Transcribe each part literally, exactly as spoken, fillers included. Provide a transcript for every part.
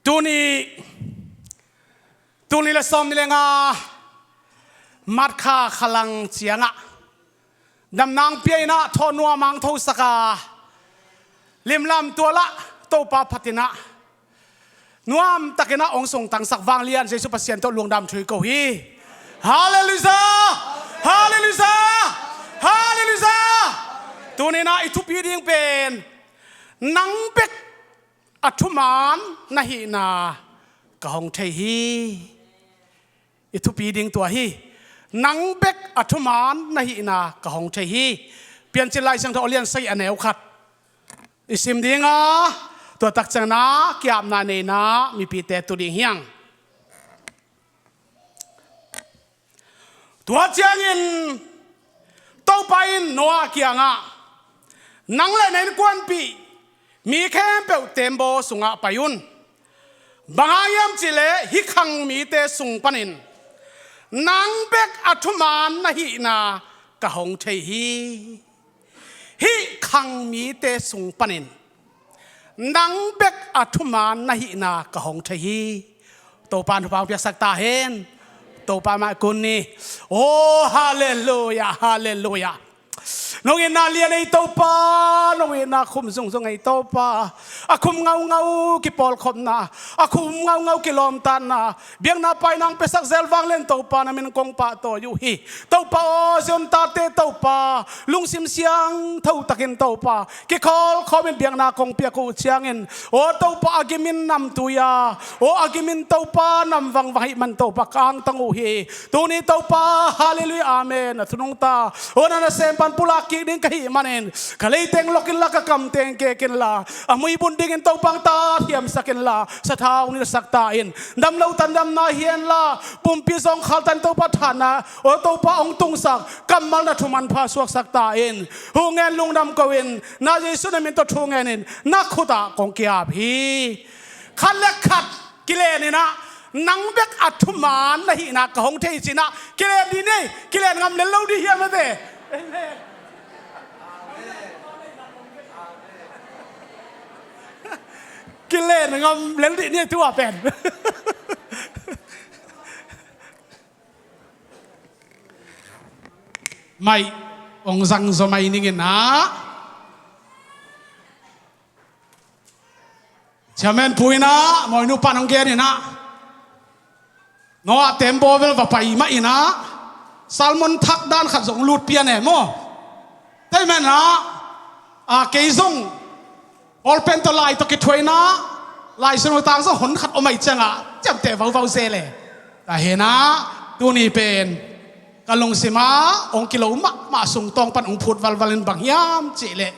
Tuni, tuni le sawm ni le nga March kha khalang ciangah damnang pia inah thawhnuam ang thosaka limlam tualah Topa phatinah nuamtakinah ong sungtangsak vanglian Jesu Pasian tawh lungdam thu i ko hi. Halleluiah! Halleluiah! Halleluiah! Tuninah i thupi ding pen nang bek a thuman na hihna ka hong thei hi. I thupi ding tua hi. Nang bek a thuman na hihna ka hong thei hi. Piancil Lai Siangtho a lian sagih a neu khat i sim dinga, tua takciangna kiapna neina mipite tu ding hiang. Tua ciangin Topa in Noah kiangah, nang le na innkuanpih mi khempeuh teembaw sungah pai un. Bang hang hiam cihleh hih khang mite sung panin nang bek a thuman na hihna ka hong thei hi. Hih khang mite sung panin nang bek a thuman na hihna ka hong thei hi. Topa in thupha piaksak ta hen. Topa mah kun ni. Oh, halleluiah, halleluiah. Nong itna lian ei Topa, nong itna khum zungzung ei Topa. A khum ngaungau kipawlkhopna, a khum ngaungau kilawmtatna, biakna paina hong piasak zel vanglian Topa na min kong pahtawi uh hi. Topa aw, Zion tate Topa, lungsim siangtho takin Topa, kikhawlkhawmin biakna kong piak uh ciangin, aw Topa, a gimin namtui a, aw a gimin Topa namvangvang ahih man Topa ka angtang uh hi. Tuni Topa, halleluiah, amen, a thunung ta, aw na nasem pan pulak kik ding ka hih manin, ka leiteng lok inla, ka kamteng kek inla, a muibun dingin Topa hong tathiamsak inla, sathau hong nilhsak ta in. Damlo tan damna hi henla, pumpi zong khaltan Topa thatna, aw Topa hong tungsak, kammal na thumanpha suaksak ta in. Hungen lungdam ko in, na Jesu na min tawh thu ngenin na khutah kong kiap hi. Khat le khat kilen inah, nang bek a thuman na hihna ka hong thei cinah kilen dih ni ei. Kilen ngam lel lo dih hiam ate? Kilen ngam lel dih ni ei, tua pen. Mai ong zang zaw mai ning inah, chairman pu inah, mawinu pan ong gen inah, Noah teembaw vel va pai mah inah, sermon thak dan khat zong lut pian e maw. Tei menah, a, kei zong bawlpen tawh lai tawh kithuaina, Lai Siangtho tang zong hun khat om ahih ciangah ciamteh vauvau zel e. Tua hinah tuni pen ka lungsimah hong kilo mahmah sungtawng pan hong phut valvalin bang hiam cihleh,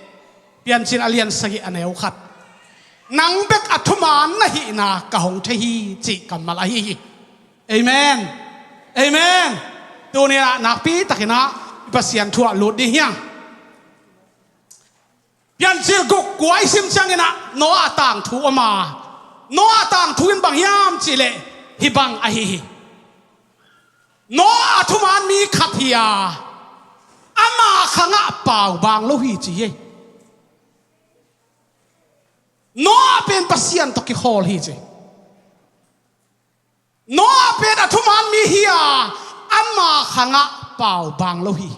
Piancil a lian sagih a neu khat, nang bek a thuman na hihna ka hong thei hi, cih kammal ahi hi. Amen. Amen. Tuninah nakpi takinah i Pasian thu ah lut ding hiang. Piancil guk kua i sim cianginah Noah tangthu om a, Noah tangthu in bang hiam cihleh hih bang ahi hi. Noah a thuman mi khat hi a, ama khangah pau bang lo hi ci hi. Noah pen Pasian tawh kikhawl hi ci. Noah pen a thuman mi hi a, ama khangah pau bang lo hi.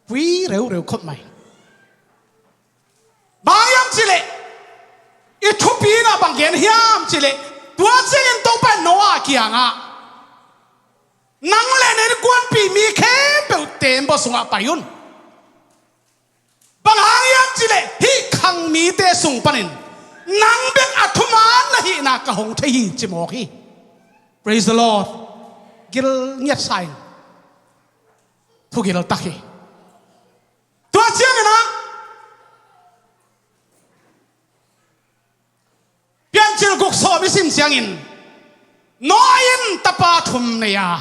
Pui reureu khop mai. Bang hiam cihleh i thupi inah bang gen hiam cihleh, tua ciangin Topa in Noah kiangah, nang le na innkuanpih mi khempeuh teembaw sungah pai un. Bang hang hiam cihleh hih khang mite sung panin nang bek a thuman na hihna ka hong thei hi, ci mawk hi. Praise the Lord. Gil ngiatsa in, thugil tak hi. Tua cianginah Piancil guk sawm i sim ciangin Noah in tapa thum nei a,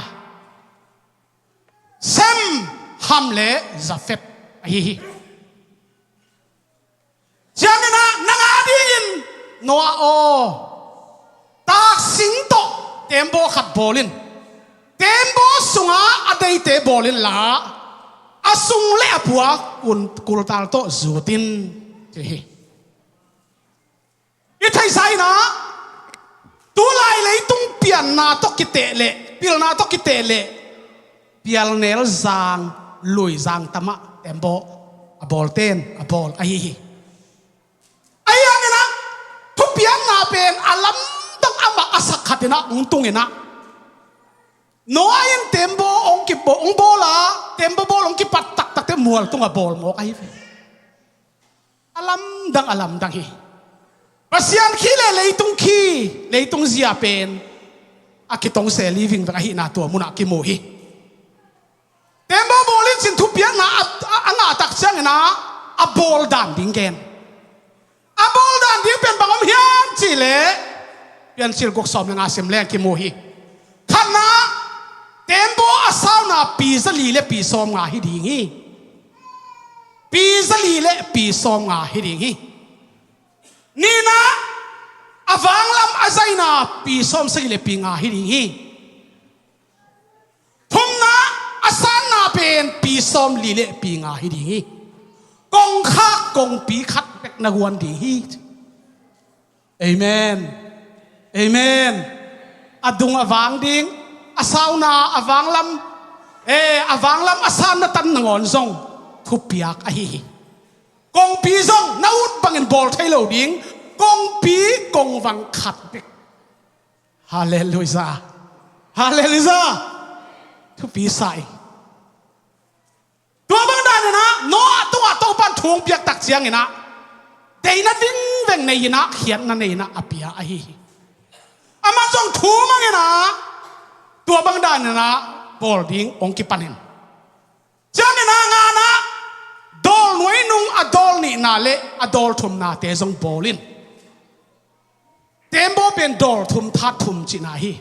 Sem, Ham le Jafet ahi hi. Cianginah nang a dingin Noah aw, taksing tawh teembaw khat bawl in. Teembaw sungah a deite bawl inla, a sung le a puak kun kultal tawh zut in, ci hi. I theihsa inah pianna tawh kiteh leh, pilna tawh kiteh leh, pialnel zang, lui zang tamah tembaw a bawlten a bawl ahi hi. Ahi hangin ah, thupiakna pen a lamdang amah a sak khat in ah hong tung in ah, Noah in tembaw hong kibawl, hong bawl a, tembaw bawl hong kipat taktak teh mual tungah bawl mawk ahi ve. A lamdang, a lamdang hi. Pasian khi le leitung khi, leitung zia pen a kitong se li vingveng ahihna tua munah kimu hi. Tembaw bawl in cin thupiakna a, a, a ngah tak ciangin ah a bawl dan ding gen. A bawl dan ding pen bang om hiam cih leh, Piancil guk sawm le nga sim leng kimu hi. Khatna, tembaw a sauna pi za li le pi sawm nga hi ding hi. Pi za li le pi sawm nga hi ding hi. Nihna, a vanglam a zaina pi sawm sagih le pi nga hi ding hi. Thumna, a sanna pen pi sawm li le pi nga hi ding hi. Kongkhak kongpi khat bek na guan ding hi. Amen. Amen. A dung a vang ding, a sauna a vanglam, eh, a vanglam a sanna tan nangawn zong thupiak ahi hi. Kongpi zong na ut bangin bawl thei lo ding, kongpi kongvang khat bek. Halleluiah. Halleluiah. Thupi sa ing. Tua bang danin ah Noah tungah Topan thu hong piak tak ciangin ah deihna vingveng nei in ah khiatna nei in ah a pia ahi hi. Amah zong thu mangin ah tua bang danin ah bawl ding hong kipan in. Ciangin ah ngana, dawl nuai nung a dawl nihna le a dawl thumnate zong bawl in. Tembaw pen dawl thum that thum cihna hi.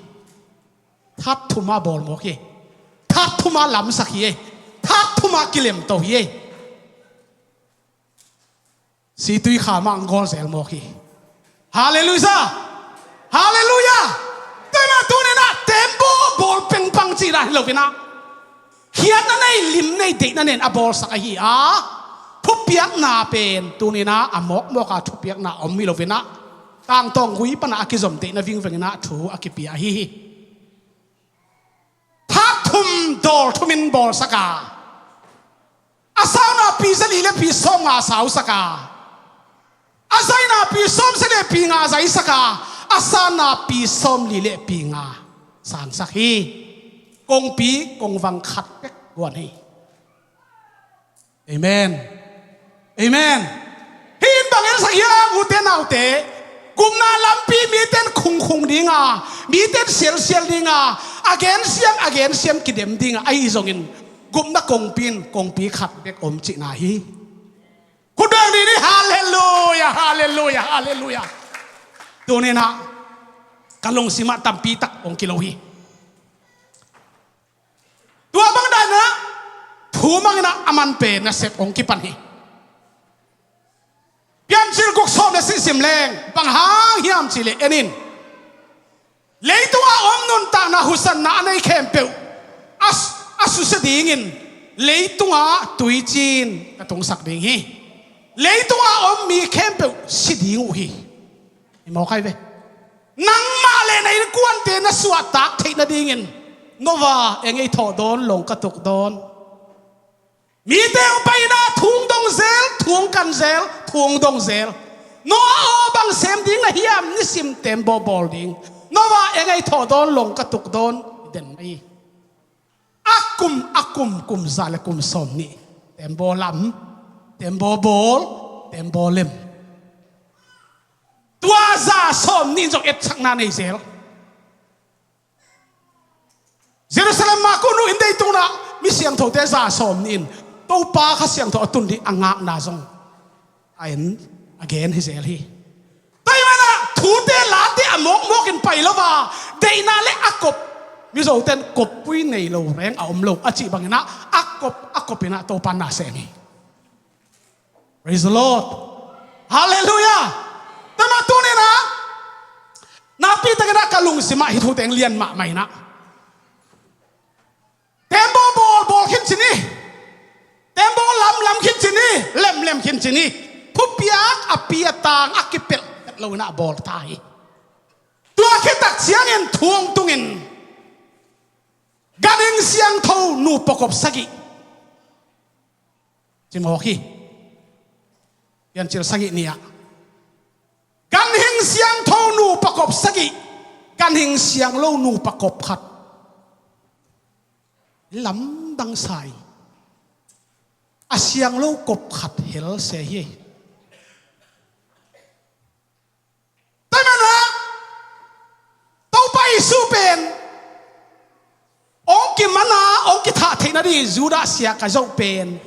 That thum a bawl mawk hi. That thum a lamsak hi. That thum a kilemto hi. Situi kha mah ang gawl zel mawk hi. Halleluiah. Halleluiah. Tua mah tuninah tembaw bawl pengpang cihna hi loinah khiatna nei, lim nei, deihna nei in a bawlsak ahi a, thupiakna pen tuninah a mawkmawka thupiakna om hi loinah tangtawng gui panah a kizom deihna vingvenginah thu a kipia ahi hi. That thum dawl thumin bawlsak a, a sauna pi za li le pi sawm nga sausak a, a zaina pi sawm sagih le pi nga zaisak a, a sanna pi sawm li le pi nga sangsak hi. Kongpi kongvang khat bek guan hi. Amen. Amen. Hih in bang en sak hiam, ute naute? Gupna lampi mite in khungkhung dinga, mite in sialsial dinga, a gensiam a gensiam kidem dinga, ahi zongin gupna kongpi in kongpi khat bek om cihna hi. Khutbeng dih ni. Halleluiah, halleluiah, halleluiah. Tuninah ka lungsimah tampi tak hong kilo hi. Tua bang daninah thu manginah a man pen nasep hong kipan hi. Piancil guk sawm le sagih sim leng bang hang hiam cihleh en in. Leitungah om nuntakna husanna a nei khempeuh a, a susia dingin leitungah tuicin ka tungsak ding hi. Leitungah om mi khempeuh si ding uh hi. I mawk hai ve. Nangmah le na innkuante na suahtak theih nadingin Noah, eng ei thawh dawn, long ka tuk dawn. Mite hong paina thu hong dong zel, thu hong kan zel, thu hong dong zel. Noah aw, bang sem ding na hiam, nisim tembaw bawl ding. Noah, eng ei thawh dawn, long ka tuk dawn. Den mai. A kum, a kum, kum za le kum sawm nih tembaw lam, tembaw bawl, tembaw lem. Tua za sawm nih in zong etsakna nei zel. Jerusalem mah kun uh in deitunah mi siangthote za sawm nih in Topa Kha Siangtho a tun dih a ngakna zong a en, a gen hi zel hi. Tua hi manah thute late a mawkmawk in pai lo a, deihna le a kop, Mizote in koppui nei lo reng a om lo a cih banginah a kop a kop inah Topa na sem hi. Praise the Lord. Halleluiah. Tua mah tuninah nakpi takinah ka lungsimah hih thuteng lian mahmah inah tembaw bawl bawl khin ci ni. Tembaw lam lam khin ci ni. Lem lem khin ci ni. Thupiak a pi a tang a kipelh pet loinah a bawl ta hi. Tua khit tak Siangin thu hong tungin, ganhing siangtho nupa kop sagih, ci mawk hi. Piancil sagih ni-ah, ganhing siangtho nupa kop sagih, ganhing siang lo nupa kop khat. Lamdang sa ing. A siang lo kop khat hel se hi. Tua manin ah Topa Jesu pen hong kiman a, hong kithah theih nading Judas Iskariot pen,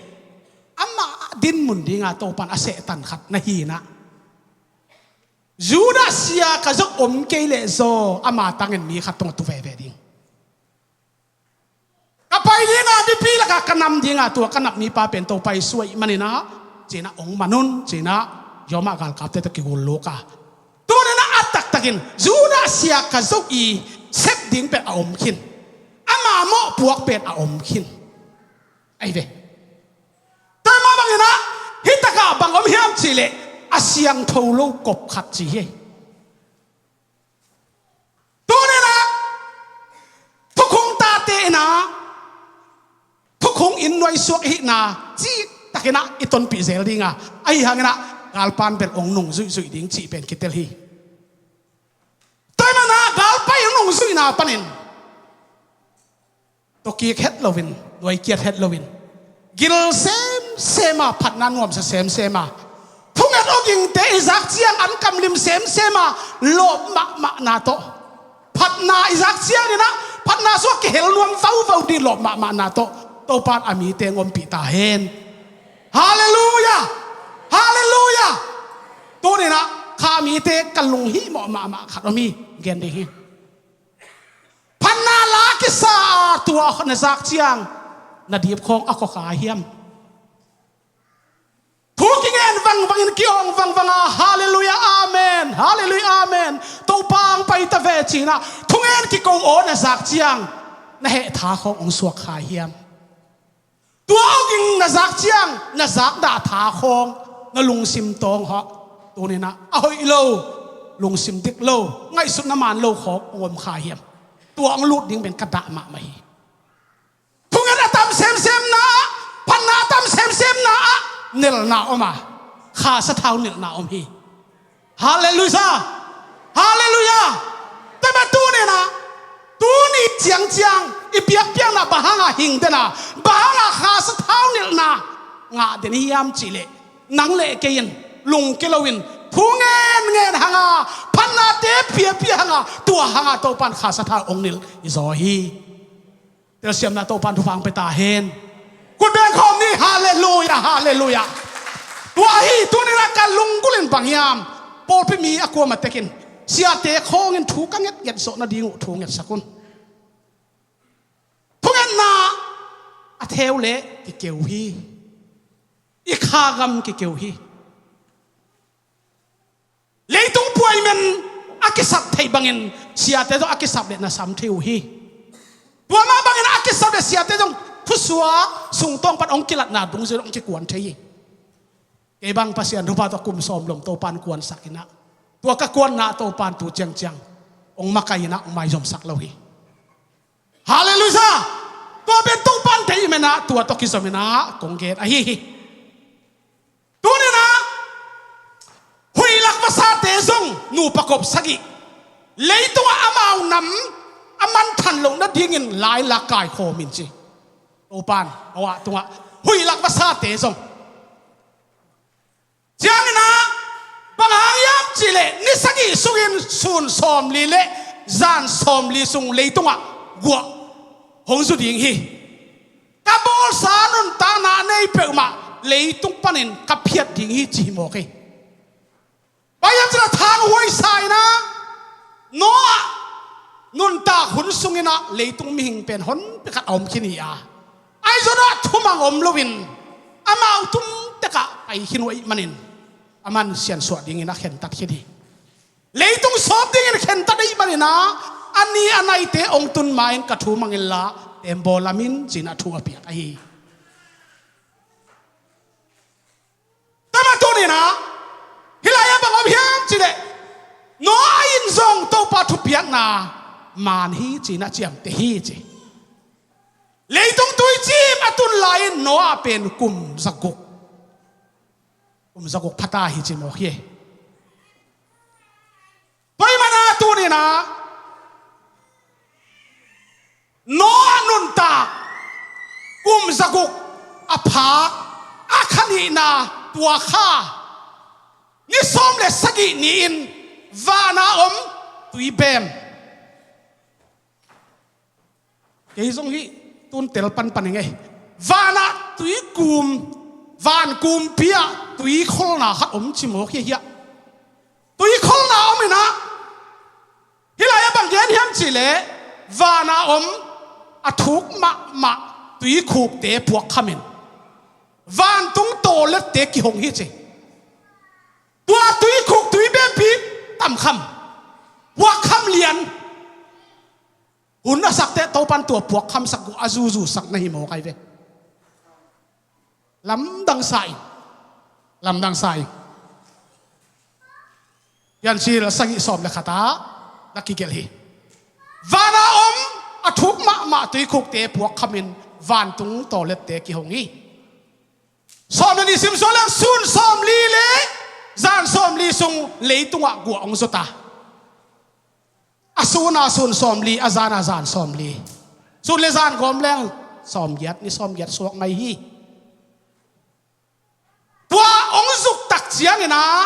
amah dinmun dinga Topa in a sehtan khat na hi-in ah, Judas Iskariot om kei leh zaw ama tangin mi khat tungah tu veve ding. Ka pai dinga, mipi lakah ka nam dinga, tua ka nap mipa pen Topa Jesu ahih manin ah, ci-in ah hong man un, ci-in ah Roma galkapte tawh kigual luk a. Tuni-in ah a taktakin Judas Iskariot i sep ding pen a om khin. Ama mawhpuak pen a om khin. Ahi ve. Tua mah bangin ah, hih takah bang om hiam cih leh, a siangtho lo kop khat ci hi. Tuni-in ah thukhun tate in ah, thukhun in nuaisuak i hihna cihtakin ah i tonpih zel ding a, ahih hangin ah galpan bel hong nungzuihzuih ding cih pen kitel hi. Tua ahih manin ah galpa i hong nungzuihna panin, tua kik het loin, nuai kiat het loin, gil semsem a, phatna nuamsa semsem a, thunget awgingte i zak ciang an kamlim semsem a, lawp mahmahna tawh, phatna i zak ciangin ah phatna sungah kihel nuam vauvau ding lawp mahmahna tawh Topa in a mite hong ompih ta hen. Halleluiah! Halleluiah! Tuni-in ah kha mite ka lunghihmawh mahmah khat om hi, gen ding hi. Phatna la kisa a, tua na zak ciang na dip khawng a khuakha hiam? Thu kingen vangvangin, ki-awng vangvang a, halleluiah, amen, halleluiah, amen, Topa hong pai ta ve ci-in ah thungen kiko aw na zak ciang na heh tha khawng hong suak kha hiam? Tua awging na zak ciang na zak dah tha khawng, na lungsim tawng hawh, tuni-in ah a hoih lo, lungsim dik lo, ngaihsutna man lo khawng hong om kha hiam? Tua hong lut ding pen ka dah mahmah hi. Thunget a tam semsemna ah, phatna a tam semsemna ah nelna om a, kha sathau nelna om hi. Halleluiah! Halleluiah! Tua mah tuni-in ah, tuni ciangciang i biakpiakna bang hanga hing den a, bang hanga kha sathau nelna ngah den hiam cih leh, nang le kei in lungke loin, thu ngenngen hanga, phatnate piapia hanga, tua hanga Topa in kha sathau hong nilh i zaw hi. Telsiamna Topa in thupha hong pia ta hen. Kut beng khawm ni, halleluiah, halleluiah. Tua hi, tuni-in ah ka lunggulh in bang hiam, pawlpi mi a kuamah tekin siate khawngin thu ka ngetnget zawh nading uh thu ngetsak un. Thungetna a theu leh kikeu hi. I kha gam kikeu hi. Leitung puaimen a kisap theih bangin siate zong a kisap leh na sam thei uh hi. Tua mah bangin a kisap leh siate zong thusua sungtawng pan hong kilatna dungzui hong kikuan thei hi. Kei bang Pasian thupha tawh kum sawm lom Topa in kuansak in ah, tua ka kuanna Topa in tu ciangciang hong makai in ah hong maizomsak lo hi. Halleluiah! Tua pen Topa in thei ahih manin ah tua tawh kizom in ah kong gen ahi hi. Tuni-in ah huih lak vasate zong nupa kop sagih, leitungah amau nam a manthan loh nadingin lailak kaikhawm in ci. Topa in Noah tungah huih lak vasate zong. Ciangin ah, bang hang hiam cih leh ni sagih sungin sun sawmli le zan sawmli sung leitungah guah hong zu ding hi. Ka bawlsa nuntakna a nei peuhmah leitung panin ka phiat ding hi ci hi mawk hi. Bang hiam cih leh thanghuai sa in ah, Noah nuntak hun sungin ah leitung mihing pen honpi khat a om khin hi a, ahi zongin ah thumang om loin amau tumtek ah pai khin uh ahih manin aman siansuah dingin a khentat khin hi. Leitung sawp dingin khentat ahih manin ah, a ni a naite hong tun ma-in ka thu mang inla tembaw lam in ci-in ah thu a piak ahi hi. Tua mah tuni-in ah, hih lai-ah bang om hiam cih leh, Noah in zong Topa thupiakna man hi ci-in a ciamteh hi ci. Leitung tuicim a tun lai-in Noah pen kum zaguk, kum zaguk phata hi ci mawk hi. Tua ahih manin tuni-in ah Noah nuntak kum zaguk a phak a kha nihna tua kha ni sawm le sagih ni-in vana om tuibem. Kei zong hih tun tel panpan ing ei. Vanah tuikum, vankumpi ah tuikholna khat om ci mawk hi hiah. Tuikholna om in ah, hih lai-ah bang gen hiam cih leh, vanah om a thuk mahmah tuikhukte puakkham in vantung tawlette kihong hi ci. Tua tuikhuk tuibempi tamkham, puakkham lian. Hun a sak teh Topan tua puakkhamsak uh a zuzusak na hi mawk ai ve. Lamdang sa ing, lamdang sa ing. Piancil sagih sawm le khat ah na kigelh hi. Vanah om a thuk mahmah tuikhukte puakkhamin vantung tawlette kihong hi. Sawm le nih sim suak leng sun sawmli le zan sawmli sung leitungah guah hong zut a, a sun a sun sawmli, a zan a zan sawmli. Sun le zan gawm leng sawmgiat, ni sawmgiat suak mai hi. Tua hong zuk tak ciangin ah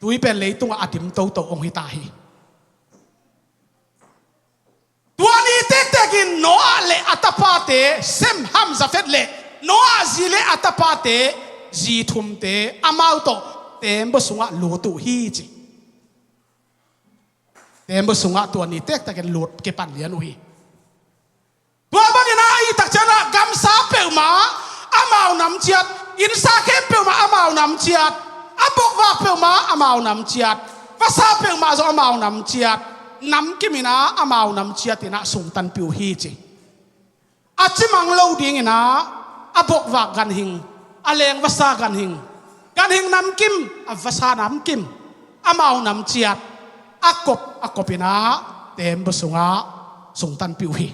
tui pen leitungah a dim toto hong hi ta hi. Tua ni tektekin Noah le a tapate, Sem, Ham, Jafet le Noah zi le a tapate, zi thumte amau tawh teembaw sungah lut uh hi ci. Teembaw sungah tua ni tektekin lut kipan lian uh hi. Tua bangin ah a i tak ciangin ah gamsa peuhmah amau nam ciat, innsa khempeuhmah amau nam ciat, a bokvak peuhmah amau nam ciat, vasa peuhmah zong amau nam ciat, namkim in ah amau nam ciat in ah sungtanpih uh hi ci. A cimang lo dingin ah a bokvak ganhing, a leng vasa ganhing, ganhing namkim, a vasa namkim, amau nam ciat, a kop a kop in ah teembaw sungah sungtanpih uh hi.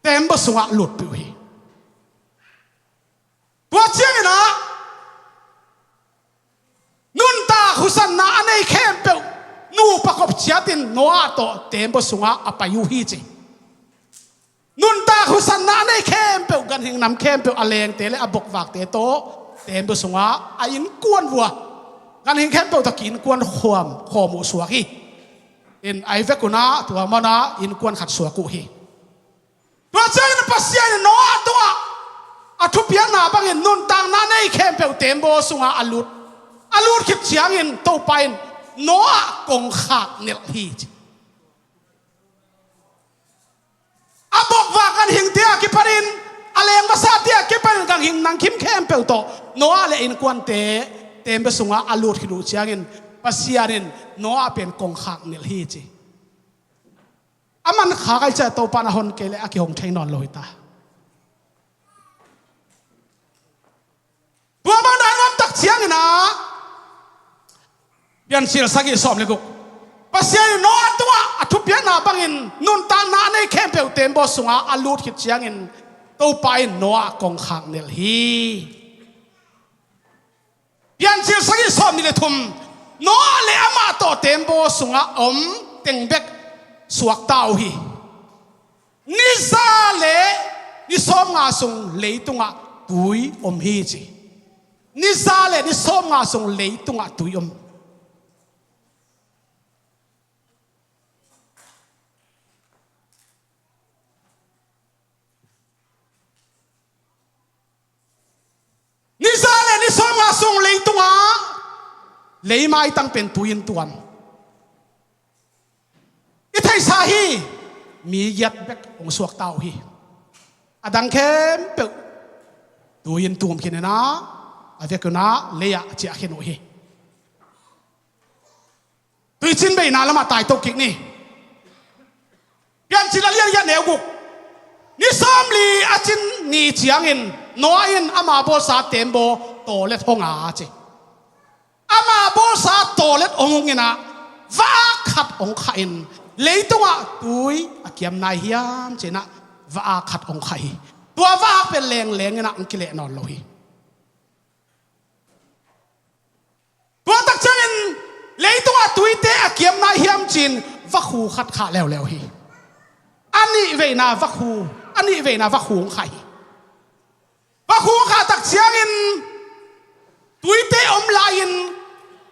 Teembaw sungah lutpih uh hi. Tua ciangin ah nuntak husanna a nei khempeuh nupa kop ciatin Noah tawh teembaw sungah a pai uh hi ci. Nuntak husanna a nei khempeuh, ganhing nam khempeuh, a lengte le a bokvakte tawh teembaw sungah a innkuan vua, ganhing khempeuh tawh ki innkuan khawm, khawm uh suak hi. In ai vek un ah tua man ah innkuan khat suak uh hi. Tua ciangin Pasian in Noah tungah a thupiakna bangin nuntakna nei khempeuh teembaw sungah a lut. A lut khit ciangin Topa in Noah kongkhak nelh hi ci. A bokvak ganhingte a kipanin, a leng vasate a kipanin ganhing namkim khempeuh tawh Noah le innkuante teembaw sungah a lut khit uh ciangin Pasian in Noah pen kongkhak nelh hi ci. A man kha kai ciah Topa in a hon kei leh a kihong thei nawn lo hi ta. Tua bang dan nuam tak ciangin ah Piancil sagih sawm le guk, Pasian in Noah tungah a thupiakna bangin nuntakna a nei khempeuh teembaw sungah a lut khit ciangin Topa in Noah kongkhak nelh hi. Piancil sagih sawm nih le thum, Noah le amah tawh teembaw sungah om teng bek suakta uh hi. Ni za le ni sawmnga sung leitungah tui om hi ci. Ni za le ni sawmnga sung leitungah tui om. Ni za le ni sawmnga sung leitungah leimaitang pen tui in tuam. I theihsa hi, mi giat bek hong suakta uh hi. A dang khempeuh tui in tuam khin in ah, a vekun ah lei-ah ciah khin uh hi. Tuicin beina lamah taito kik ni. Piancil a lian giat neu guk, ni sawmli a cin ni ciangin Noah in ama bawlsa teembaw tawlet hong a ci. Ama bawlsa tawlet hong hung in ah, va-ak khat hong khah in, leitungah tui a kiam nai hiam ci-in ah va-ak khat hong khah hi. Tua va-ak pen lengleng in ah hong kileh nawn lo hi. Tua tak ciangin leitungah tuite a kiam nai hiam ci-in vakhu khat khah leuleu hi. A nih veina vakhu, a nih veina vakhu hong khah hi. Vakhu hong khah tak ciangin tuite om lai-in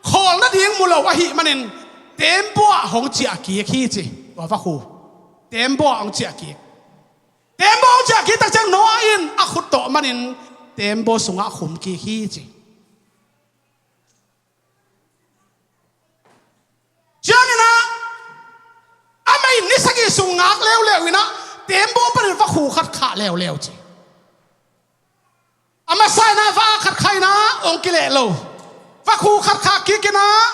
khawl nading mu lo ahih manin teembaw ah hong ciah kik hi ci. Tua vakhu teembaw ah hong ciah kik. Teembaw hong ciah kik tak ciang Noah in a khut tawh manin teembaw sungah khum kik hi ci. Ciangin ah amah in ni sagih sung ngak leuleu in ah teembaw panin vakhu khat khah leuleu ci. A masa in ah va-ak khat khah in ah hong kileh lo. Vakhu khat khah kik in ah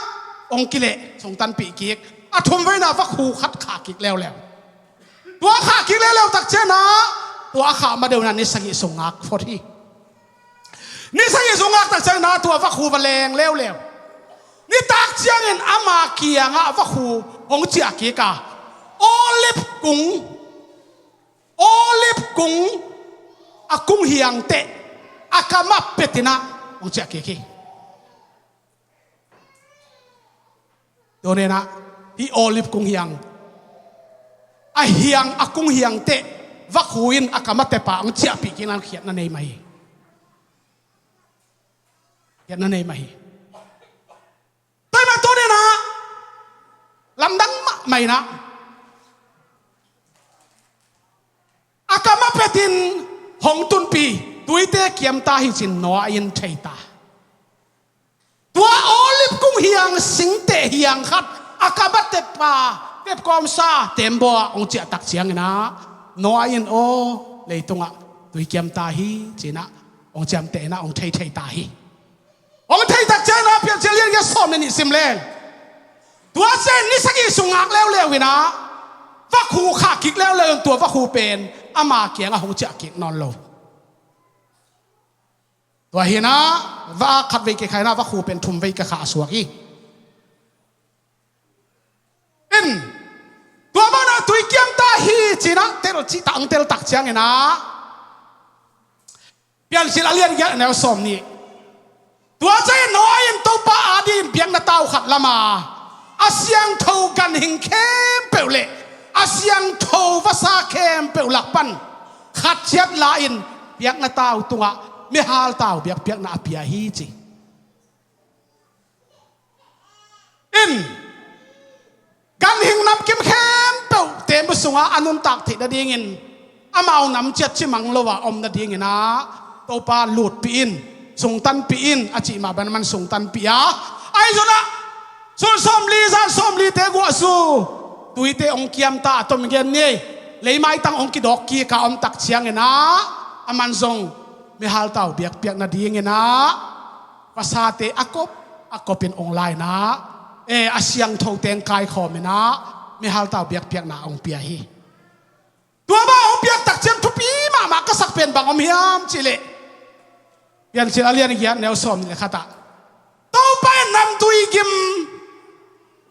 hong kileh, sungtanpih kik. A thumvei in ah vakhu khat khah kik leuleu. Tua khah kik leuleu tak ciangin ah tua a khah ma deuh in ah ni sagih sung ngak phot hi. Ni sagih sung ngak tak ciangin ah tua vakhu va leng leuleu. Nitak ciangin ama kiangah vakhu hong ciah kik a, olive kung, olive kung a kung hiang teh a kamah pet in ah hong ciah kik hi. Tua in ah hih olive kung hiang, a hiang, a kung hiang teh vakhu in a kamah tep a hong ciahpih kik in ah khiatna nei mah hi. Khiatna nei mah hi. Tua ahih manin tua in ah lamdang mahmah in ah a kamah pet in hong tunpih, tuite kiam ta hi ci-in Noah in thei ta. Tua olive kung hiang singteh hiang khat a kamah tep a, tep kawmsa teembaw ah hong ciah tak ciangin ah Noah in, aw, leitungah tui kiam ta hi ci-in ah hong ciamteh in ah hong thei thei ta hi. Hong thei tak ciangin ah Piancil a lian giat sawm le nih sim leng. Tua ciangin ni sagih sung ngak leuleu in ah vakhu khah kik leuleu in tua vakhu pen ama kiangah hong ciah kik nawn lo. Tua hi-in ah va-ak khat vei kikhah in ah vakhu pen thumvei kikhah a suak hi. In, tua mah in ah tui kiam ta hi ci-in ah tel cih tak, hong tel tak ciangin ah Piancil a lian giat a neu sawm nih. Tua ciangin Noah in Topa adingin biakna tau khat lam a, a siangtho ganhing khempeuh le a siangtho vasa khempeuh lak pan khat ciat la-in biakna tau tungah mihal tau biakpiakna a pia hi ci. In, ganhing namkim khempeuh teembaw sungah a nuntak theih nadingin amau nam ciat cimang lo a om nadingin ah Topa lutpih in, sungtanpih in a cih mah bangin aman sungtanpih a, ahi zongin ah sun sawmli zan sawmlite guahzu tuite hong kiam ta, a tom gen ni, leimaitang hong kidawk kik a om tak ciangin ah aman zong mihal tau biakpiak nadingin ah vasate a kop a kopin hong la-in ah, e, a siangtho teng kaikhawm in ah mihal tau biakpiakna hong pia hi. Tua mah hong piak tak ciang thupi mahmah ka sak pen bang om hiam cih leh, Piancil a lian giat neu sawm nih le khat ah Topa in namtui gim,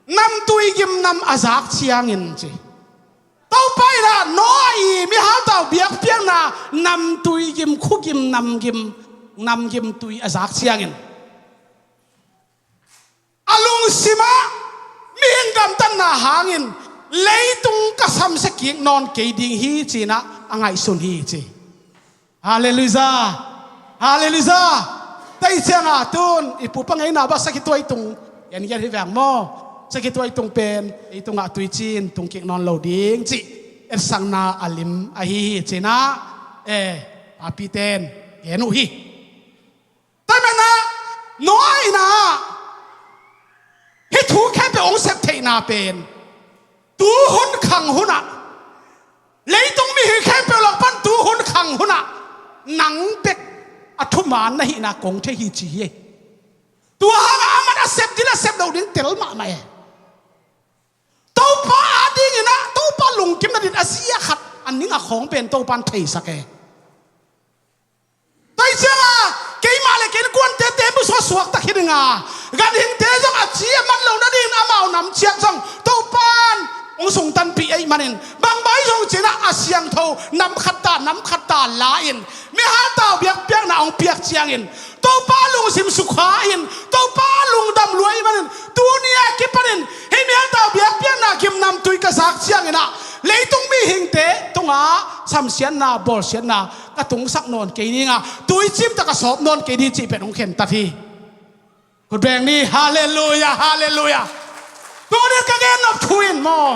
namtui gim nam a zak ciangin ci. Topa in ah Noah ii mihal tau biakpiakna namtui gim, khugim, namgim, namgim tui a zak ciangin a lungsim ah mihing gamtatna hangin leitung ka samsia kik nawn kei ding hi ci-in ah a ngaihsun hi ci. Halleluiah. Halleluiah. Tua ciangin tun i pupa ngeina bang sakhituai tung, en gen hi veng maw. Sakhituai tung pen leitungah tuicin tung kik nawn lo ding cih etsakna a lim ahi hi ci-in ah, e, papite in gen uh hi. Tua manin ah Noah in ah hih thu khempeuh hong sep theihna pen tuhun khang hun ah, leitung mihing khempeuh lak pan tuhun khang hun ah nang bek a thuman na hihna kong thei hi ci hi. Tua hangah aman a sep ding a sep loh ding tel mahmah e. Topa adingin ah Topa lungkim nading a zia khat a ning a khawng pen Topa in theisak e. Tua ciangin keimah le kei innkuante teembaw sungah suakta khin ding a, ganhingte zong a ci a man loh nadingin amau nam ciat zong Topan hong sungtanpih ahih manin, bangmah hi zong cinah a siangtho nam khat ta nam khat ta la-in, mihal tau biakpiakna hong piak ciangin Topa lungsim sukha in, Topa lungdam lua ahih manin, tuni a kipanin hih mihal tau biakpiakna gimnamtui ka zak cianginah leitung mihingte tungah samsiatna bawlsiatna ka tungsak nawn kei dinga, tuicim tak a sawp nawn kei ding cih pen hong khentat hi. Khut beng ni, halleluia, halleluia. Tunin ka gen nop thu in maw,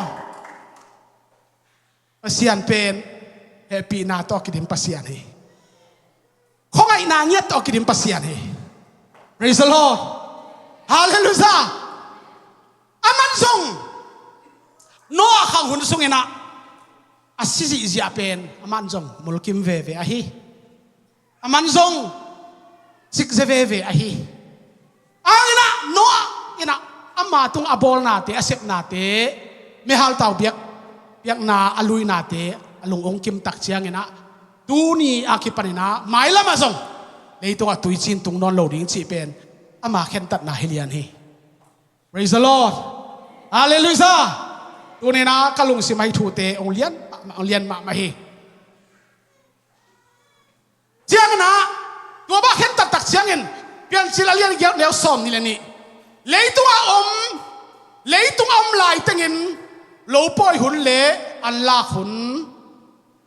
Pasian pen hehpihna tawh a kidim Pasian hi. Khuangaihna ngiat tawh a kidim Pasian hi. Praise the Lord. Halleluia. Aman zong Noah khang hun sunginah a si zihziah pen aman zong mulkim veve ahi. Aman zong cikze veve ahi. Ang inah Noah inah ama tung a bawlnate, a sepnate, mihal tau biak, biakna a luinate a lung hong kimtak cianginah, tuni a kipaninah mailamah zong leitungah tuicin tung nawn lo ding cih pen ama khentatna hi lian hi. Praise the Lord. Halleluia. Tuninah ka lungsim ahi thute hong lian mahmah, hong lian mahmah hi. Cianginah tua bang khen taktak ciangin Piancil a lian giat neu sawm nih le nih, leitung a om, leitung a om laitengin lopawi hun le an lak hun,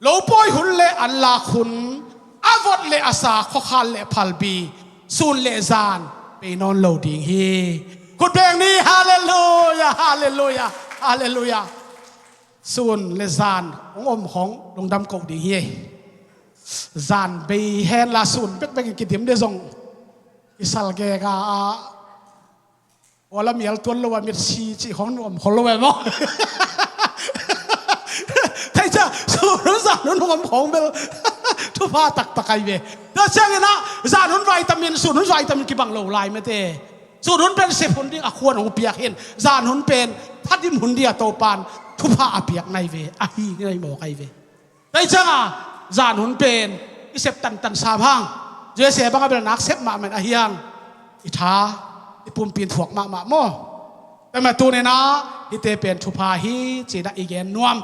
lopawi hun le an lak hun, a vot le a sa, khuakhal le phalbi, sun le zan bei nawn lo ding hi. Khut beng ni, halleluia, halleluia, halleluia. Sun le zan hong om khawng lungdam koh ding hi. Zan bei henla sun bekbek in kidim dih zong kisal gega a, a la mial tuan lo a mitsi cih khawng om khol lo ve maw? Thei cia, sun hun zan hun hong om khawng bel thupha taktak ahi ve. Tua cianginah zan hun vitamin, sun hun vitamin kibang lo lai mete. Sun hun pen sep hun ding a khuan hong piak hin, zan hun pen thadim hun ding a Topan thupha a piak nai ve, ahi ngai mawk ahi ve. Tua hi cianga zan hun pen i sep tantan sam hang, J S A bang a bel nak sep mahmah in ahi hang, i tha, i pumpi in thuak mahmah maw? Tua mah tuninah hihte pen thupha hi cinah i gen nuam.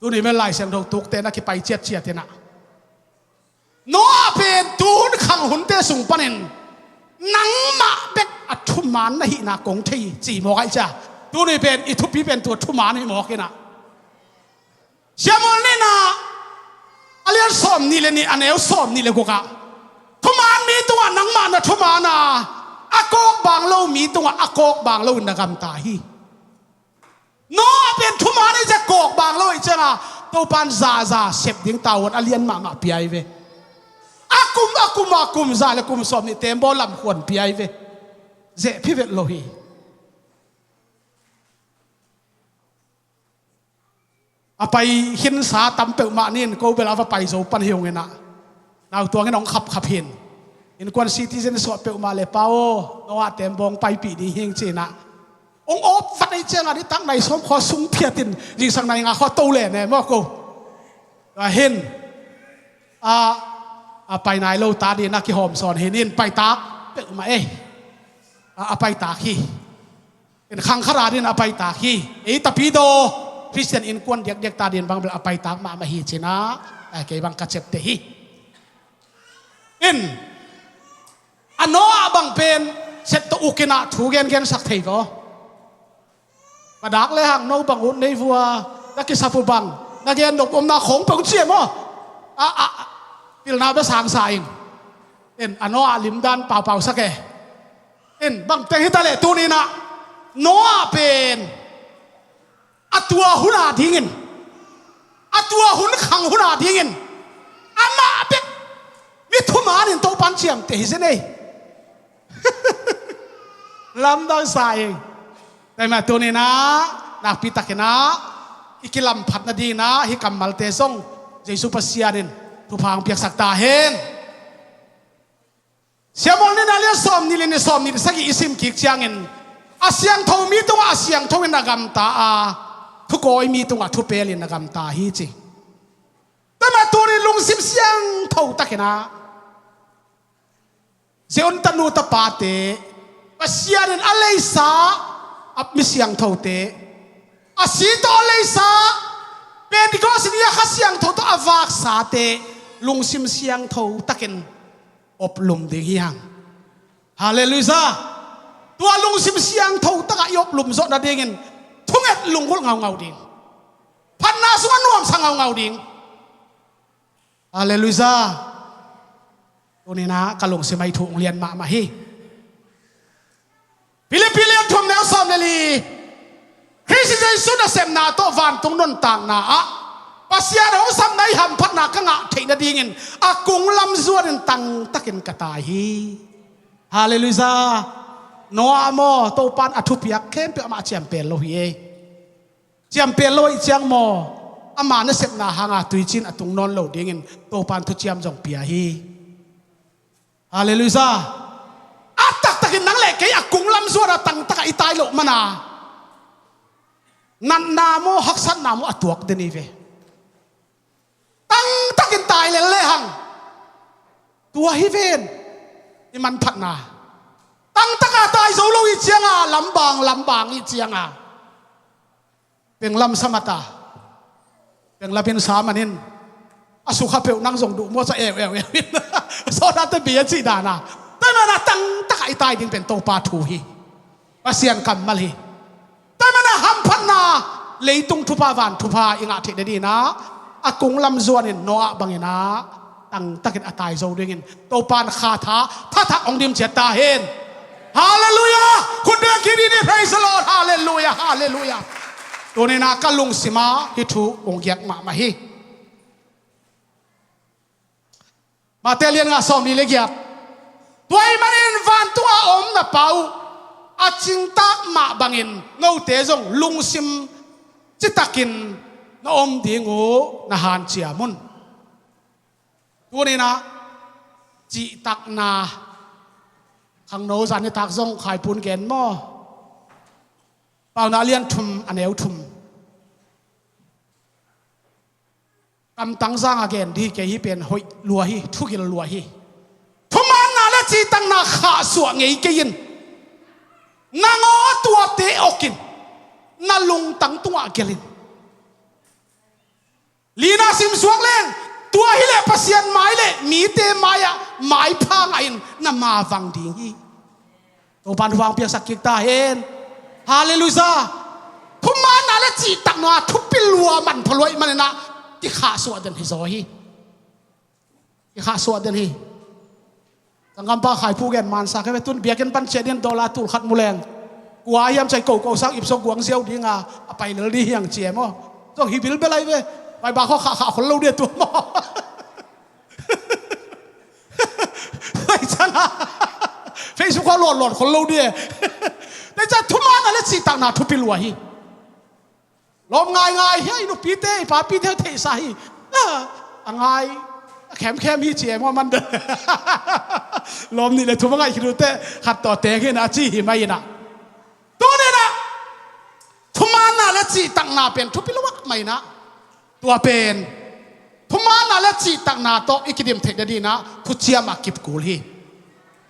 Tuni mel Lai Siangtho tukte na kipai ciatciat inah, Noah pen tuhun khang hunte sung panin nangmah bek a thuman na hihna kong thei ci mawk ahi cia. Tuni pen i thupi pen tua thuman hi mawk inah, Siamol ninah a lian sawm nih le nih, a neu sawm nih le gukah, thuman mi tungah nangmah na thuman a, a kawk bang lo mi tungah a kawk bang loin na gamta hi. Noah pen thuman hi cia, kawk bang lo hi cianga Topan zaza sep ding tavuan a lian mahmah pia hi ve. A kum a kum a kum za le kum sawm nih tembaw lamkhuan pia hi ve. Zeh phi vet lo hi. A pai khinsa tam peuhmah nin ko bel a va pai zo pan hi hong inah, nautuang in hong khapkhap hin. Innkuan citizen suah peuhmah le pa aw, Noah tembawng paipih ding hing cinah hong awp vat ahi cianga nitak nai sawm khua sung phiatin zingsang nai nga khua to le ne maw ko. Tua hin a, a pai nai lo ta dinah kihawm sawn hin in paitak peuhmah ei. A, a paitak hi. In khangkhara din a paitak hi. Ei tapidaw Khristian innkuan diakdiak ta din bang bel a paitak mahmah hi cinah, eh, kei bang ka ciapteh hi. In a Noah bang pen sep tawh ukinah thu gengensak thei vaw. Ka dak le hang no bang ut nei vua, na kisap uh bang, na gen nop omna khawng peuh cia maw? A, a, a, pilna bia sangsa ing. In a Noah limdan paupausak e. In bangteng hitaleh tuninah Noah pen a tua hun a dingin, a tua hun khang hun a dingin amah bek mi thumanin Topan ciamteh hi zen ei. Lamdang sa ei. Taimah tuninah nakpitakinah i kilamphat nadinginah hih kammalte zong Jesu Pasian in thupha hong piaksak ta hen. Siamol nihna lian sawm nih le nih, sawm nih le sagih i sim kik ciangin a siangtho mi tungah a siangtho in a gamta a, thukawi mi tungah thupel in a gamta hi ci. Tua mah tunin lungsim siangtho takinah Zion tanu tapate Pasian in a leisa a mi siangthote, a si tawh a leisa, Pentecost ni a Kha Siangtho tawh a vaksate lungsim siangtho takin oplum ding hi hang. Halleluiah. Tua lungsim siangtho takah i oplum zawh nadingin thunget lunggulh ngaungau ding, phatna sungah nuamsa ngaungau ding. Halleluiah. Tuninah ka lungsim ah hih thu hong lian mahmah hi. Philippi lian thum neu sawm le li. Khrist Jesu nasepna tawh vantung nuntakna ah Pasian hong sapna i hamphatna ka ngah theih nadingin a kung lam zuanin tangtakin ka tai hi. Halleluiah. Noah maw, Topan a thupiak khempeuh amah ciampel lo hi ei. Ciampel lo ih ciang maw, ama nasepna hanga tuicin a tung nawn lo dingin Topan thuciam zong pia hi. Halleluiah. A taktakin nang le kei a kung lam zuana tangtaka i tai loh mana natna maw, haksatna maw a tuak den hi ve. Tangtakin tai lel lehang tua hi ven i manphatna. Tangtaka tai zo lo ih cianga lambang lambang ih cianga penglam sa mata. Penglam in sa manin a sukha peuh nang zong duh maw, sa eu eu eu in sawtnate bia cih dana. Tua mana tangtaka i tai ding pen Topa thu hi. Pasian kammal hi. Tua mana hamphatna, leitung thupha van thupha i ngah theih nadinah a kung lam zuanin Noah banginah tangtakin a tai zo dingin Topan kha tha thathak hong dim ciat ta hen. Halleluiah. Khut beng kik ni, praise the Lord. Halleluiah, halleluiah. Tuninah ka lungsimah hih thu hong giak mahmah hi. Mate lian nga sawm li le giat. Tua ih manin vantunga om na Pa uh a cingtak mah bangin note zong lungsim citakin na om ding uh na hanciam un. Tuninah cihtakna khangno zanitak zong khaipun gen maw? Paunak lian thum a neu thum. Kamtang zanga gen dih kei hi pen hoih lua hi, thugil lua hi. Thumaanna le cihtakna khahsuah ngei kei in. Nangaw a tuate okin na lungtang tungah gelin. Lina simsuak leng tua hileh Pasian mai le mite mai-ah maipha ngahin na mavang ding hi. Topan hua hong piaksak kik ta hen. Halleluiah. Thumaanna le cihtakna thupi lua manpha lua ih maninah kikhahsuah den hi zaw hi. Kikhahsuah den hi. Sanggampa Khai Phu gen mansa kei ve, tun biakinn pan ciah dingin dollar tul khat mu leng kua hiam cai koko sang ipso guang ziau dinga a pai lel dih hiang ci e maw? Zong hi bilbel ai ve. Pai ba khaw khahkhah khol lo dih a tua maw? Pai canga Facebook khaw lawtlawt khol lo dih e. Tua ih ciang thumaanna le cihtakna thupi lua hi. Lawm ngaingai hi a, i nupite i papite theihsa hi. A ngai a khemkhem hi ci e maw, man de. Lawm nih le thum a ngaih khit uh teh khat tawh teng hi na a ci hi mai inah. Tuninah thumaanna le cihtakna pen thupi lua mah inah. Tua pen thumaanna le cihtakna tawh i kidim theih nadinah thuciamah kip kul hi.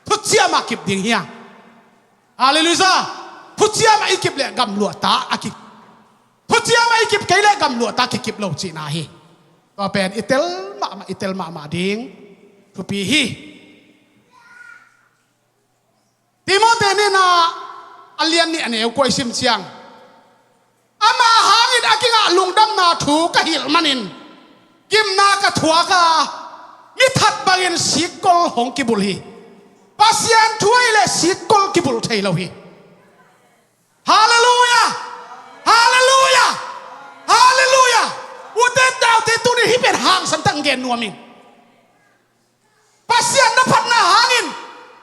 Thuciamah kip ding hi a. Halleluiah. Thuciamah i kip le gamluahta a kip. Thuciamah i kip kei le gamluahta kikip lo cihna hi. Tua pen i tel mahmah, i tel mahmah ding thupi hi. Timote nihna a lian nih a neu kua i sim ciang, ama hangin a kingah lungdamna thu ka hilh manin gimna ka thuak a, mi that bangin sikkol hong kibulh hi. Pasian thu ahih leh sikkol kibulh thei lo hi. Halleluiah! Halleluiah! Halleluiah! Ute naute, tuni hih pen hangsan tak gen nuam ing. Pasian na phatna hangin,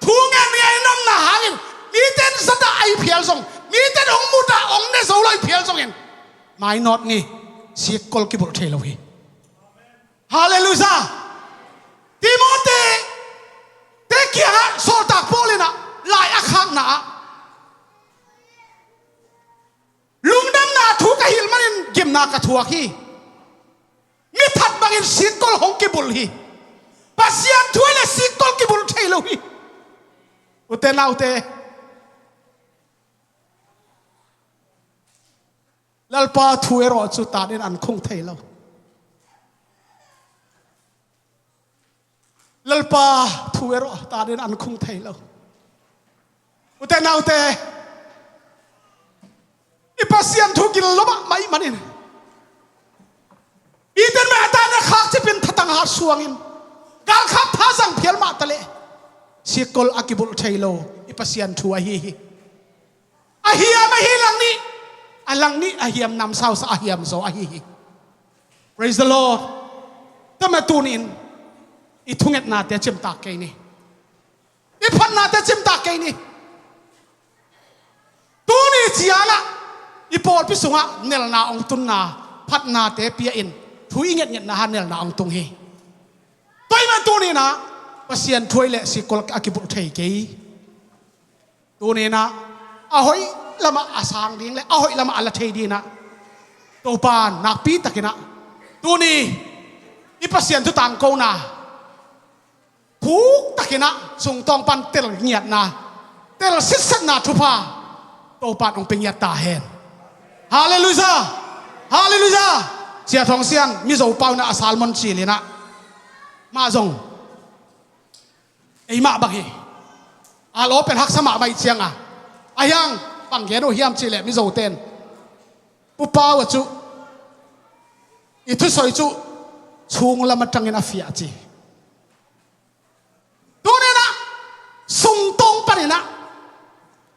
thu ngen ngen i nomna hangin, mite in zat a, a i phial zong, mite in hong mut a, hong ne zo lo a i phial zongin, mainawt ni, sikkol kibulh thei lo hi. Halleluiah! Timote te kiangah sawltak Paul inah lai a khakna ah, lungdamna thu ka hilh manin gimna ka thuak hi. Mi that bangin sikkol hong kibulh hi. Pasian thu ahih leh sikkol kibulh thei lo hi. Ute naute, Lalpa thu erawh cu tanin an khung thei lo. Lalpa thu erawh tanin an khung thei lo. Ute naute, i Pasian thu gil lo mahmah ih manin, Eden mah a tanin a khak cipin thatang hat suangin galkhap thazang phial mah taleh sikkol a kibulh thei lo i Pasian thu ahi hi. A hiam ahi lang nih, a lang nih a hiam namsausa a hiam zaw ahi hi. Praise the Lord. Tua mah tunin i thungetnate cimtak kei ni. I phatnate cimtak kei ni. Tuni ciangah i pawlpi sungah nelna hong tunna, phatnate pia in thu i ngetngetna ha nelna hong tung hi. Tua ih manin tuninah Pasian thu ahi leh sikkol a kibulh thei kei. Tuninah a hoih lamah a sang ding le a hoih lamah a la thei dinah Topa nakpi takinah tuni i Pasian thu tangkona thuk takinah sungtawng pan tel ngiatna, tel sitsetna thupha Topa in hong pia ngiat ta hen. Halleluiah. Halleluiah. Sia Thawng Sian Mizo pau inah a sermon cilinah mah zong eimah bang hi. A law pen haksa mahmah ih cianga a hiang bang gen uh hiam cihleh Mizote in Pu Pau a cu i thusawi cu sunglam a tangin a fiah ci. Tuninah sungtawng paninah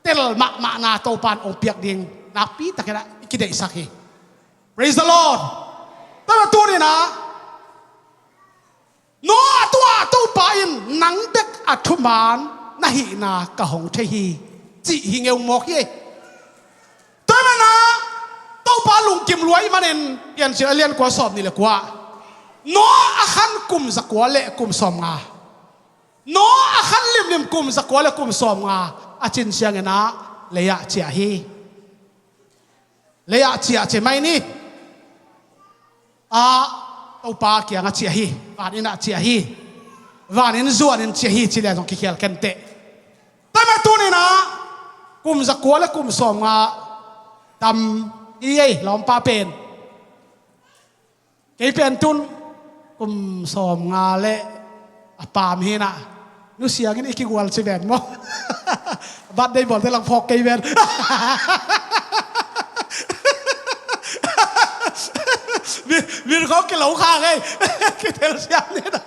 tel mahmahna Topa in hong piak ding nakpi takinah i kideihsak hi. Praise the Lord. Tua tuninah Noah tua Topa in nang bek a thuman na hihna ka hong thei hi, cih hi ngeu mawk hi. Tua manah Topa lungkim luai manin Piancil a lian kua sawm nih le kua, Noah a khan kum zakua le kum sawmnga, Noah a khan limlim kum zakua le kum sawmnga a cin cianginah lei-ah ciah hi. Lei-ah ciah ci mai ni. Ah, Topa kiangah ciah hi. Van innah ciah hi. Van inn zuanin ciah hi ci lian zong kikhial kenteh. Tua mah tuninah kum zakua le kum sawmnga tam hi ei lawmpa pen. Kei pen tun kum sawmnga le a paam hinah nusiangin i kigual ci ven maw? Birthday bawlte lang phawk kei ven. Min khawng kilo kha ngei. Kitel siam ninah.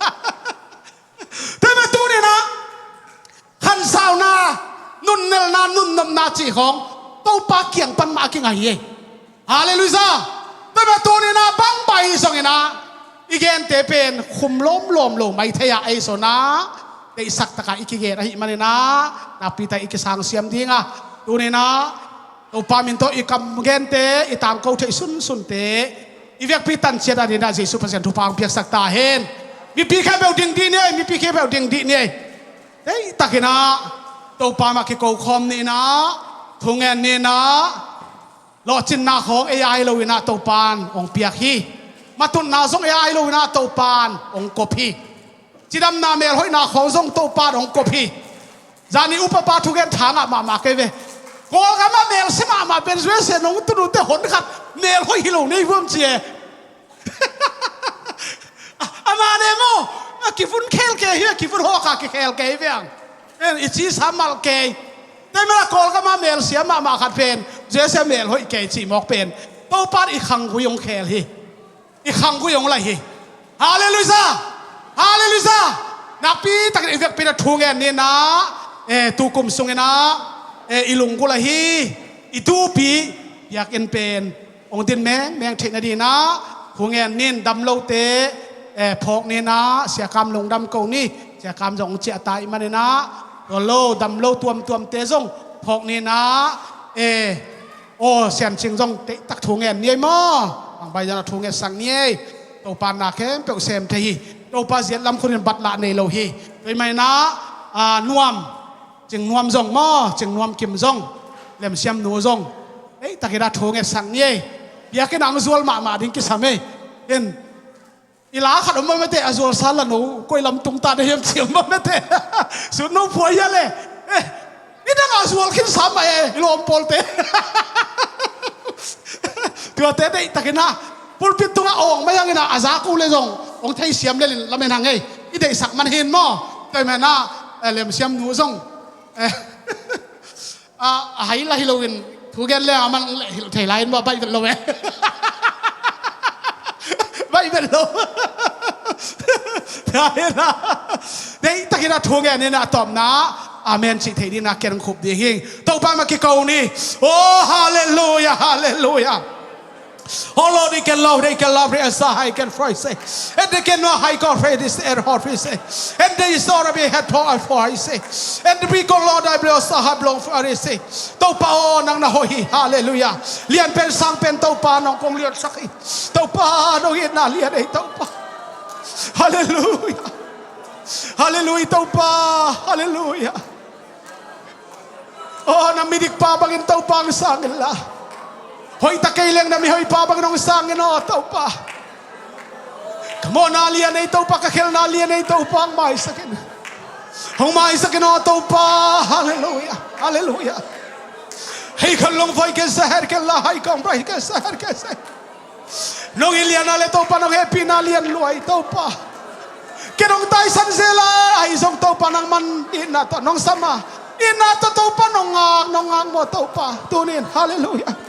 Tua mah tuninah khansauna, nunnelna, nunnopna cih khawng Topa kiang pan mah a kingai hi. Halleluiah. Tua mah tuninah bangbai hi zonginah i gente pen khum lawmlawm lo mai thei-ah ei zonah deihsak takah i kigen ahi maninah nakpi tak i kisangsiam dinga tuninah Topa min tawh i kam gente i tangko theih sunsunte i vekpi tanciat a dinah Jesuh Pasian thupha hong piaksak ta hen. Mipi khempeuh ding dih ni ei, mipi khempeuh ding dih ni ei. Deihtakinah Topa mah kiko khawm ninah, thungen ninah, lawhcinna khawng ei ai loinah Topa in hong piak hi. Matutna zong ei ai loinah Topa in hong kop hi. Cidamna melhoihna khawng zong Topa in hong kop hi. Zani upapa thugen thangah mahmah kei ve. Kawlgamah melse mahmah pen zuese nong tun uhte hon khat melhoih hi lo nei vuam ci e. Ama ne maw? A kivun khel kei hi, a kivun hawka kikhel kei hi viang. Pen i ci sa malh kei. Tua mela Kawlgamah melsia mahmah khat pen zuese melhoih kei cih mawk pen Topa in i khanggui hong khel hi. I khanggui hong laih hi. Halleluiah. Halleluiah. Nakpi takin i vekpi-in a thu ngen ninah, eh, tukum sunginah, eh, i lunggulh ahi i tupi biakinn pen hong din mengmeng theih nadinah thu ngen nin. Damlote, eh, phawk ninah, Sia Kam lungdam ko ni. Sia Kam zong hong ciah ta ih maninah, tual lo damlo tuamtuamte zong phawk ninah, eh, aw, Siancing zong deihtak thu ngen ni ei maw? Bangbai zan a thu ngetsak ni ei. Topa in na khempeuh sem thei hi. Topa ziat lam khunin batlah nei lo hi. Tua ih maninah, ah, Nuam, Cing Nuam zong maw, Cing Nuam Kim zong, Lemsiam nu zong deihtakin a thu ngetsak ni ei. Biakinn ah hong zual mahmah ding kisam ei. In I la khat om mah mete, a zual sa la no koi lam tung ta na hiam ci om mah mete. Sut no phuai hia le. Eh, nidang a zual khin sa mah e, i lawm pawlte. Tuate deihtakin ah pulpit tungah awng mai hangin ah a zak uh le zong hong theisiam lelin lamen hang ei. I deihsak man hin maw? Tua hi menah, eh, lemsiam nu zong, eh, a, a hai la hi loin thu gen le a man le hilh thei lai in maw, baih vet lo eh. Baih vet lo. Tua hi na. Deihtakin ah thu gen in ah tawpna amen cih thei dingin ah ken khup ding hi. Topa mah kiko ni. Oh, halleluia, halleluia. Oh Lord, you can love, they can love, they are so high, can fry say. And they can know high God, pray this air hot, we say. And they is all be head for I for I say. And we go Lord, I blow so high, blow for I say. Topa oh, nang na hoih hi, halleluia. Lian pen sang pen Topa nong kong lian sak hi. Topa nong itna lian ei Topa. Halleluia. Halleluia Topa. Halleluia. Oh, na midik pa bangin Topa hong sang inla. Hoih ta kei leng na mihoih pa bangin hong sang in aw Topa. Ka mawhna lian ei Topa, ka khelhna lian ei Topa, hong maisak in. Hong maisak in aw Topa. Halleluia. Halleluia. Hei khan long voi ken sa her ken la hai kong brai ken sa her ken sa. Nong it lian a le Topa, nong hehpihna lian lua hi Topa. Ken nong taisan zel a, ahi zong Topa nangman itna tawh nong sam a, itna tawh Topa nong ngak, nong ngak maw Topa. Tuni in, halleluia.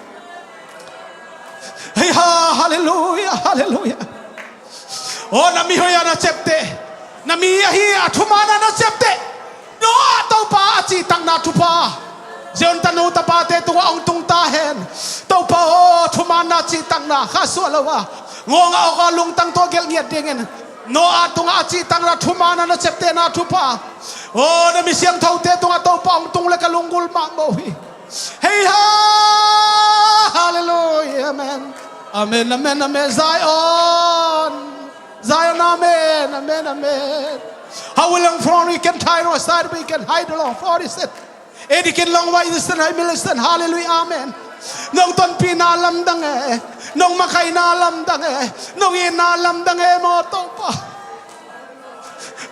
Hei ha, halleluia, halleluia. Oh, na mihoih a na ciapteh, na mi ahi a thuman a na ciapteh. Noah Topa a cihtakna thupha Zion tanu tapate tungah hong tung ta hen. Topa aw, thumanna cihtakna kha suah lo a, ngawng a awk a lungtang tawh gelh ngiat dingin Noah tungah a cihtakna thumanna na ciaptehna thupha aw, na mi siangthote tungah Topa hong tung le ka lunggulh mahmah uh hi. Hei ha, halleluia, amen. Amen, amen, amen. Zion. Zion, amen, amen, amen. How we long for we can hide outside, we can hide along for is it. Edikin long wai is it, hai milistan, halleluia, amen. Nong tonpihna lamdang e, nong makaihna lamdang e, nong itna lamdang e maw Topa.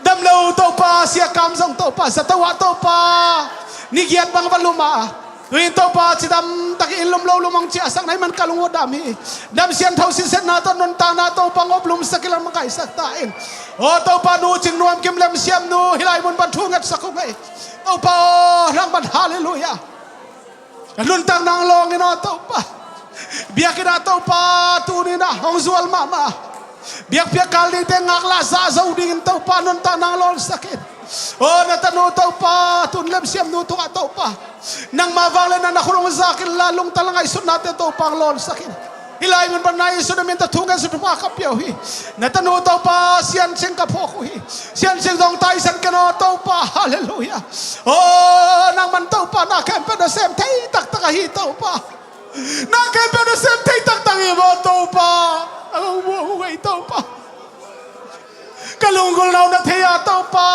Dam lo Topa, siakam zong Topa, zato ah Topa, ni giat bang va lum a. Tuin Topa cidam tak in lum lo lum hong ciahsak na hih man ka lung uh dam hi. Dam siangtho sinsetna tawh nuntakna Topa ngop lumsak in lam kaisak ta in. Aw Topa nu Cing Nuam Kim Lem Siam nu hih lai mun pan thu ngetsak uh ngei. Topa aw nang man halleluia. Nuntakna hong lawng in aw Topa. Biakinn ah Topa tuni in ah hong zual mahmah. Biakpiak kal dingte ngaklah zah zo dingin Topa nuntakna hong lawnsak in. Aw na tanu Topa tun Lem Siam nu tungah Topa nangma vang le na na khut hong zak inla lungtang le ngaihsutnate Topa hong lawnsak in. Hih lai mun pan na Jesu na min tawh thu ngen suk thupha ka pia uh hi. Na tanu Topa Sian Cing ka phawk uh hi. Sian Cing zong taisan ken aw Topa. Halleluia. Aw nangman Topa na khempeuh na sem thei taktak ahi Topa. Na khempeuh na sem thei taktak hi maw Topa. A hong buang uh ngei Topa. Ka lunggulhna uh na thei a Topa.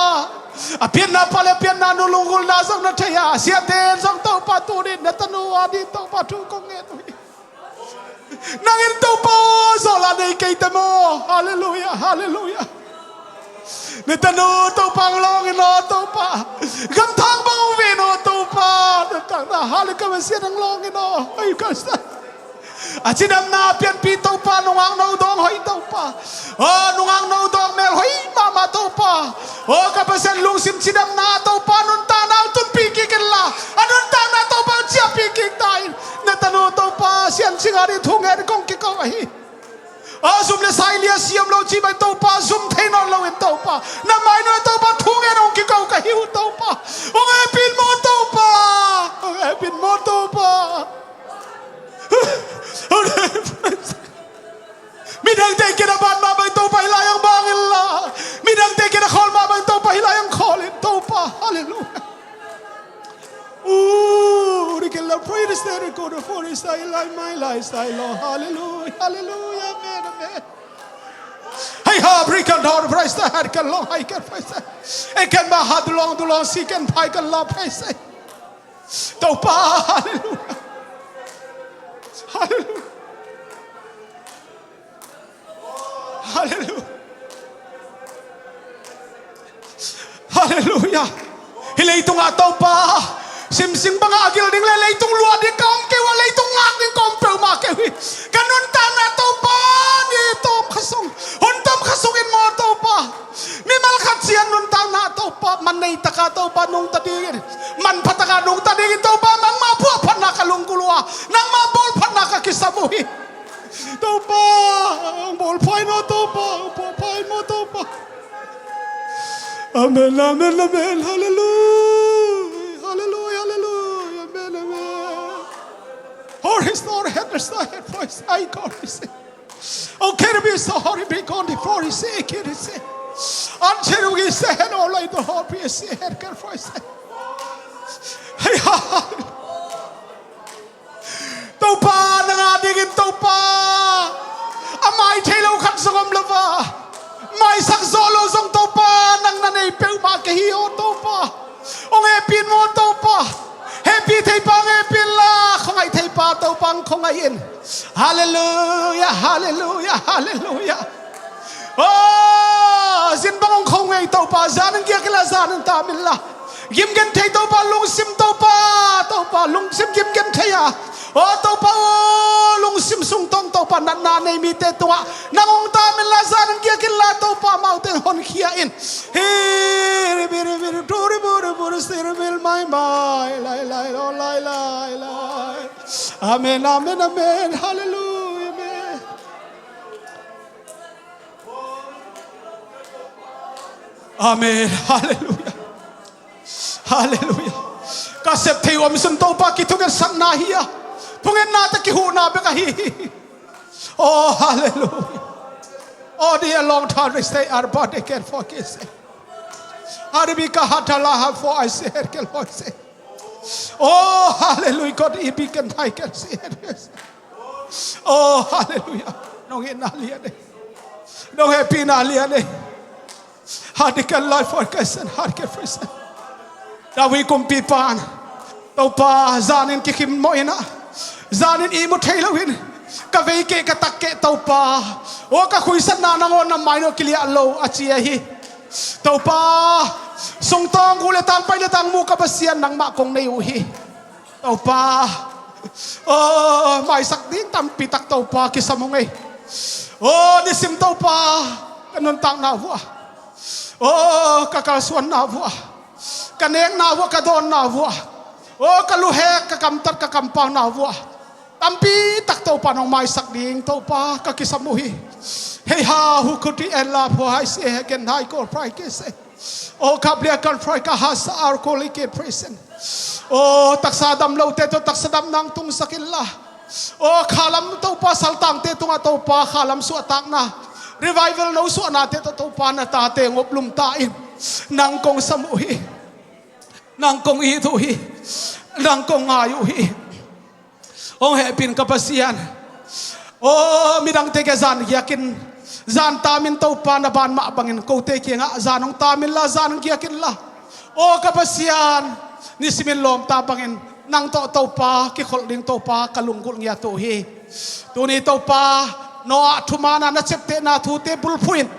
A pianna pa le a pianna nu lunggulhna zong na thei a, siate zong Topa tuni in na tanu a ding Topa thu kong ngen uh hi. Nang in Topa aw zawhna nei kei te maw. Halleluia, halleluia. Na tanu Topa hong lawng in aw Topa. Gamthang bang hong ven aw Topa. Nuntakna hale ka Pasian hong lawng in aw. Ai ka sa. A cidamna a pianpih Topa, nungak no dawng hoih Topa. Aw nungak no dawng mel hoih mahmah Topa. Aw ka Pasian lungsim cidamna Topa nuntakna hong tunpih kik inla a nuntakna Topa hong ciahpih kik ta in. Na tanu Topa Sian Cing a ding thu ngen kong kiko ahi. Aw zum le sai lia siam lo cih bang Topa zum thei nawn loin Topa na mai nuai Topa thu ngen hong kiko ka hi uh Topa. Hong hehpih in maw Topa. Hong hehpih in maw Topa. Midangte kiang a ban mah bang Topa hih lai hong bang inla, midangte kiang a khawl mah bang Topa hih lai hong khawl in Topa. Halleluia. Ooh, we can love praise the record of all is thy life, my life, thy Lord. Halleluia, halleluia, amen, amen. Hei ha, bri kan dor praise the head kan long hai kan praise the. E kan ba ha dulong dulong si kan pai kan la praise the. Topa, halleluia. Halleluia. Halleluia. Halleluia. Hih leitungah Topa Simsing bangah a gil ding le leitung luah ding ka om kei uh a, leitung ngak ding ka om peuhmah kei uh hi. Ka nuntakna Topa, ni tawmkhat sung, hun tawmkhat sungin maw Topa, mimal khat ciat nuntakna Topa, man nei taka Topa nungta dingin, manpha taka nungta dingin Topa, nangmah puahphatna ka lunggulh uh a, nangmah bawlphatna ka kisam uh hi. Topa, hong bawlpha in maw Topa, hong bawlpha in maw Topa. Amen, amen, amen. Hallelujah, hallelujah, hallelujah. Amen, amen. Holy is the head, is the head, for his eye, God is it. Oh, can it be so? Holy be God, for his sake, can it say? Until we say, hello, like the holy is the head, can for his sake. Hey, ha, ha. Topa, nang a dingin Topa, a mai thei lo khat zong om lo a, maisak zawh lo zong Topa, nang na nei peuhmah ka hi aw Topa. Hong hehpih in maw Topa. Hehpih thei pa hong hehpih inla, khuangaih thei pa Topa hong khuangaih in. Halleluiah, halleluiah, halleluiah. Aw, zin bang hong kho ngei Topa, zan in giak inla, zan in tam inla. Gim genthei Topa, lungsim Topa, Topa, lungsim gim genthei a. Aw Topa aw, lungsim sung tawng Topa, natna nei mite tungah nang hong tam inla, zan in giak inla Topa, amaute honkhia in. Hi, ri, bi, ri, bi, ri, tu, ri, bu, ri, bu, ri, si, ri, bil, mai, mai, lai, lai, lo, lai, lai, lai. Amen, amen, amen. Halleluiah, amen. Amen. Halleluiah. Halleluiah. Ka sep thei uh om sun Topa kithungetsakna hi a, thungetna tawh kihuhna bek ahi hi. Oh, halleluiah. Oh, dear long time they say, arba de ken for kese. Arbi ka hatala ha for I say, her kel for say. Oh, halleluiah. God, ibi ken thai ken si, her kel si. Oh, halleluiah. Nong itna lian e. Nong hehpihna lian e. Hadikel life for kesen, hadikel frisen. David kumpipa in, Topa, zan in kikhim mawh in a, zan in ihmu thei lo in, ka veikeh ka takkeh Topa, aw ka khuisatna nangawn na mai nawh kiliah lo a ci ahi. Topa, sungtawng guh le tang, pai le tang mu ka Pasian, nangmah kong nei uh hi. Topa, aw, maisak ding tampi tak Topa kisam uh ngei. Aw, nisim Topa, ka nuntakna uh ah, aw, ka kalsuanna uh ah, ka nekna uh ah, ka dawnna uh ah, aw, ka luhek, ka kamtat, ka kampauna uh ah, tampi tak Topa nong maisak ding Topa ka kisam uh hi. Hei ha, hu khuti en la phu hai se, he ken hai kol prai ke se. Oh, kablia kan prai ka hasa ar koli ke presen. Oh, taksa dam lote tawh taksa dam nang tungsak inla. Oh, khalam Topa saltangte tungah Topa khalam suahtakna, revival no suahnate tawh Topa na tate ngop lumta in. Nang kong sam uh hi. Nang kong it uh hi. Nang kong ngai uh hi. Hong hehpih in ka Pasian. Aw, midangte kiangah zan giakin, zan tamin Topa na ban mah bangin kote kiangah zan hong tamin la, zan hong giakin la. Aw ka Pasian, nisimin lawmta bangin nang tawh Topa kikholh ding Topa ka lunggulh ngiat uh hi. Tuni Topa, Noah thumaana na ciaptehna thute bulphuh in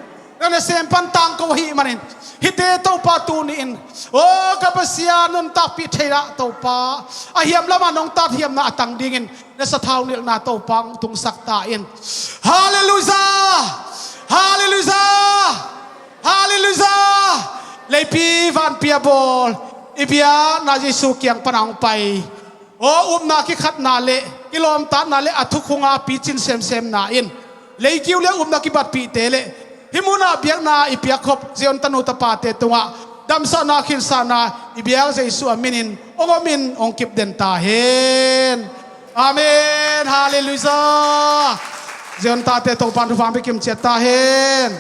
na nasem pan tangko ahih manin, hihte Topa tuni-in, aw ka Pasian, nuntakpih thei-ah Topa, a hiam lamah nong tat hiamna a tang dingin na sathau nilhna Topa hong tungsak ta in. Halleluiah! Halleluiah! Halleluiah! Leipi vanpi a bawl i biakna Jesu kiang pana hong pai. Aw, upna kikhatna le kilawmtatna le a thukhunga picin semsemna in, leikiu le upna kibatpihte le hih munah biakna i piakkhop Zion tanu tapate tungah damsakna, khinsakna i biak Jesu a minin hong omin hong kipden ta hen. Amen. Halleluiah. Zion tate Topan thupha hong pia kimciat ta hen.